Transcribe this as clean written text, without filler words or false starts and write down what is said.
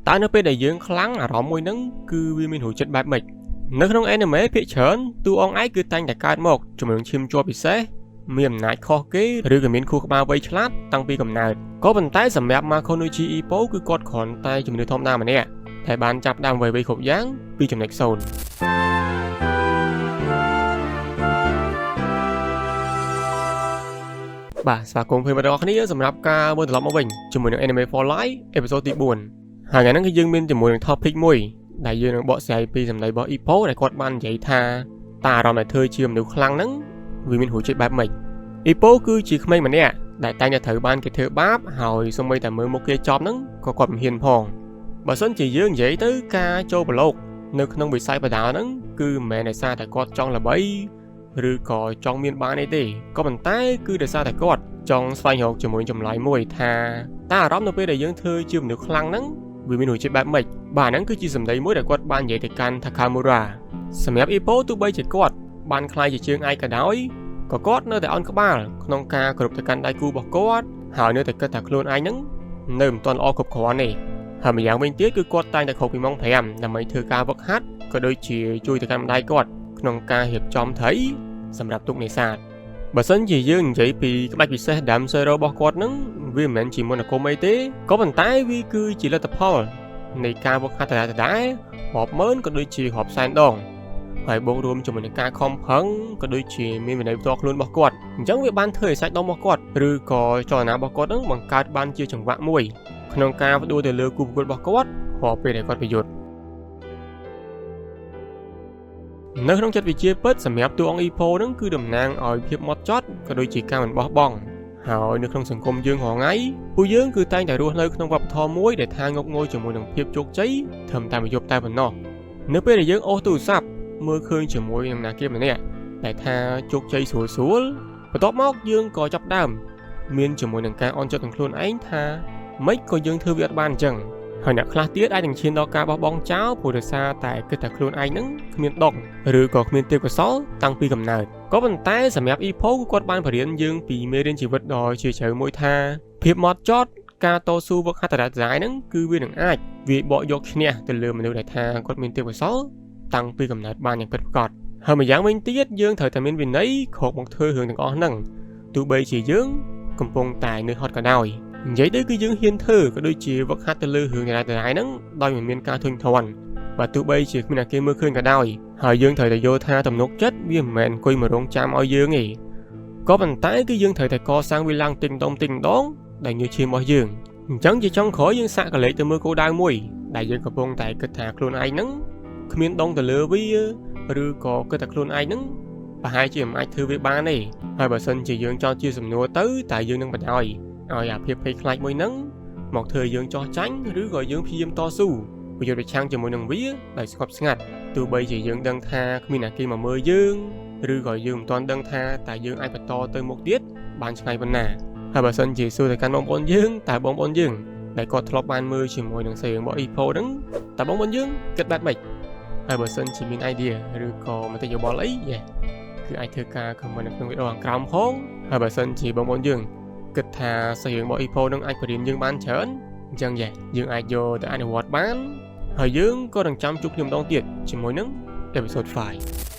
តើនៅពេលដែលយើងខ្លាំងអារម្មណ៍មួយហ្នឹងគឺវាមានរសជាតិបែបម៉េចនៅក្នុង anime ភាគច្រើនតួអង្គឯកគឺតែងតែកើតមកជាមួយនឹងឈាមជ័រពិសេសមានអំណាចខុសគេឬក៏មានខួរក្បាលវៃឆ្លាតតាំងពីកំណើតក៏ប៉ុន្តែសម្រាប់ Makonochi Ippo គឺគាត់គ្រាន់តែជំនឿធម្មតាម្នាក់តែបានចាប់ដើមអ្វីៗគ្រប់យ៉ាងពីចំណុចសូន្យបាទស្វាគមន៍ប្រិយមិត្តទាំងអស់គ្នាសម្រាប់ការវិលត្រឡប់មកវិញជាមួយនឹង Anime for Life episode ទី4ហើយថ្ងៃហ្នឹងគឺយើងមានជាមួយនឹង topic មួយដែលយើងនឹងបកស្រាយពីសម្ដីរបស់ Ippo ដែលគាត់បាននិយាយថាតើអារម្មណ៍ដែលធ្វើជាមនុស្សខ្លាំងហ្នឹងវាមានរសជាតិបែបម៉េច Ippo គឺជាក្មេងម្នាក់ដែលតែងតែត្រូវបានគេធ្វើបាបហើយសូម្បីតែមើលមុខគេចប់ហ្នឹងក៏គាត់មិនហ៊ានផងបើសិនជាយើងនិយាយទៅការចូលប្រឡូកនៅក្នុងវិស័យបដាហ្នឹងគឺមិនមែនដោយសារតែគាត់ចង់ល្បីឬក៏ចង់មានបានអីទេក៏ប៉ុន្តែគឺដោយសារតែគាត់ចង់ស្វែងរកជាមួយចម្លើយមួយថាតើអារម្មណ៍នៅពេលដែលយើងធ្វើជាមនុស្សខ្លាំងហ្នឹងវាមានរសជាតិបែបម៉េចបាទហ្នឹងគឺជាសម្ដីមួយដែលគាត់បាននិយាយទៅកាន់ Takamura សម្រាប់ Ippo ទោះបីជាគាត់បានក្លាយជាជើងឯកក៏ដោយក៏គាត់នៅតែអន់ក្បាលក្នុងការគោរពទៅកាន់ដៃគូរបស់គាត់ហើយនៅតែគិតថាខ្លួនឯងហ្នឹងនៅមិនទាន់ល្អគ្រប់គ្រាន់ទេហើយម្យ៉ាងវិញទៀតគឺគាត់តែងតែក្រោកពីម៉ោង5ដើម្បីធ្វើការវឹកហាត់ក៏ដូចជាជួយទៅកាន់ម្ដាយគាត់ក្នុងការរៀបចំត្រីសម្រាប់ទូកនេសាទបើសិនជាយើងនិយាយពីក្បាច់ពិសេស Dam Zero របស់គាត់ហ្នឹងវាមិនមែនជាមន្តអាគមអីទេក៏ប៉ុន្តែវាគឺជាលទ្ធផលនៃការវឹកហាត់ដដែលៗរាប់ម៉ឺនក៏ដូចជារាប់សែនដងហើយបូករួមជាមួយនឹងការខំប្រឹងក៏ដូចជាមានវិន័យផ្ទាល់ខ្លួនរបស់គាត់អញ្ចឹងវាបានធ្វើឲ្យសាច់ដុំរបស់គាត់ឬក៏ចលនារបស់គាត់នឹងបង្កើតបានជាចង្វាក់មួយក្នុងការផ្ដួលទៅលើគូប្រកួតរបស់គាត់រាល់ពេលដែលគាត់ប្រយុទ្ធនៅក្នុងចិត្តវិទ្យាពិតសម្រាប់តួអង្គ Ippo នឹងគឺតំណាងឲ្យភាពម៉ត់ចត់ក៏ដូចជាការមិនបោះបង់ហើយនៅក្នុងសង្គមយើងរាល់ថ្ងៃពួកយើងគឺតែងតែរស់នៅក្នុងវប្បធម៌មួយដែលថាងប់ងល់ជាមួយនឹងភាពជោគជ័យត្រឹមតែមួយយប់តែប៉ុណ្ណោះនៅពេលដែលយើងអូសទូរស័ព្ទមើលឃើញជាមួយនឹងណាគេម្នាក់ដែលថាជោគជ័យស្រួលស្រួលបន្ទាប់មកយើងក៏ចាប់ដើមមានជាមួយនឹងការអន់ចិត្តនឹងខ្លួនឯងថាម៉េចក៏យើងធ្វើវាអត់បានអញ្ចឹងហើយអ្នកខ្លះទៀតអាចនឹងឈានដល់ការបោះបង់ចោលព្រោះដោយសារតែគិតថាខ្លួនឯងនឹងគ្មានដុងឬក៏គ្មានទេពកោសល្យតាំងពីកំណើតក៏ប៉ុន្តែសម្រាប់ Ippo គឺគាត់បានបរៀនយើងពីមេរៀនជីវិតដ៏ជ្រាលជ្រៅមួយថាភាពម៉ត់ចត់ការតស៊ូវឹកហាត់ដដែលៗហ្នឹងគឺវានឹងអាចវាបកយកឈ្នះទៅលើមនុស្សដែលថាគាត់មានទេពកោសល្យតាំងពីកំណើតបានយ៉ាងពិតប្រាកដហើយម្យ៉ាងវិញទៀតយើងត្រូវតែមានវិន័យក្រោកមកធ្វើរឿងទាំងអស់ហ្នឹងទោះបីជាយើងកំពុងតែនៅហត់ក៏ដោយនិយាយទៅគឺយើងហ៊ានធ្វើក៏ដូចជាវឹកហាត់ទៅលើរឿងដដែលៗហ្នឹងដោយមិនមានការធុញទ្រាន់បើទោះបីជាគ្មានអ្នកគេមើលឃើញក៏ដោយហើយយើងត្រូវតែយល់ថាទំនុកចិត្តវាមិនមែនអង្គុយមករងចាំឲ្យយើងទេក៏ប៉ុន្តែគឺយើងត្រូវតែកសាងវាឡើងតិចម្ដងតិចម្ដងដែលញើសឈាមរបស់យើងអញ្ចឹងជាចុងក្រោយយើងសាកកលេចទៅមើលគោលដៅមួយដែលយើងកំពុងតែគិតថាខ្លួនឯងហ្នឹងគ្មានដងទៅលើវាឬក៏គិតថាខ្លួនឯងហ្នឹងប្រហែលជាមិនអាចធ្វើវាបានទេហើយបើសិនជាយើងចោទជាសំណួរទៅតើយើងនឹងបណ្ដោយឲ្យអាភាពភ័យខ្លាចមួយហ្នឹងមកធ្វើឲ្យយើងចោះចាញ់ឬក៏យើងព្យាយាមតស៊ូប្រយុទ្ធប្រឆាំងជាមួយនឹងវាដោយស្ងប់ស្ងាត់ទោះបីជាយើងដឹងថាគ្មានអ្នកគេមកមើលយើងឬក៏យើងមិនទាន់ដឹងថាតើយើងអាចបន្តទៅមុខទៀតបានឆ្ងាយប៉ុណ្ណាហើយបើសិនជាសួរទៅកាន់បងប្អូនយើងតើបងប្អូនយើងដែលគាត់ធ្លាប់បានមើលជាមួយនឹងសាច់រឿងរបស់ Ippo ហ្នឹងតើបងប្អូនយើងគិតបែបម៉េចហើយបើសិនជាមាន idea ឬក៏មតិយោបល់អីយេគឺអាចធ្វើការ comment នៅក្នុងវីដេអូខាងក្រោមផងហើយបើសិនជាបងប្អូនយើងគិតថាសាច់រឿងរបស់ Ippo នឹងអាចបរៀនយើងបានច្រើនអញ្ចឹងយេយើងអាចយកទៅអនុវត្តបានហើយយើងក៏នឹងចាំជួបគ្នាម្ដងទៀតជាមួយនឹង episode 5.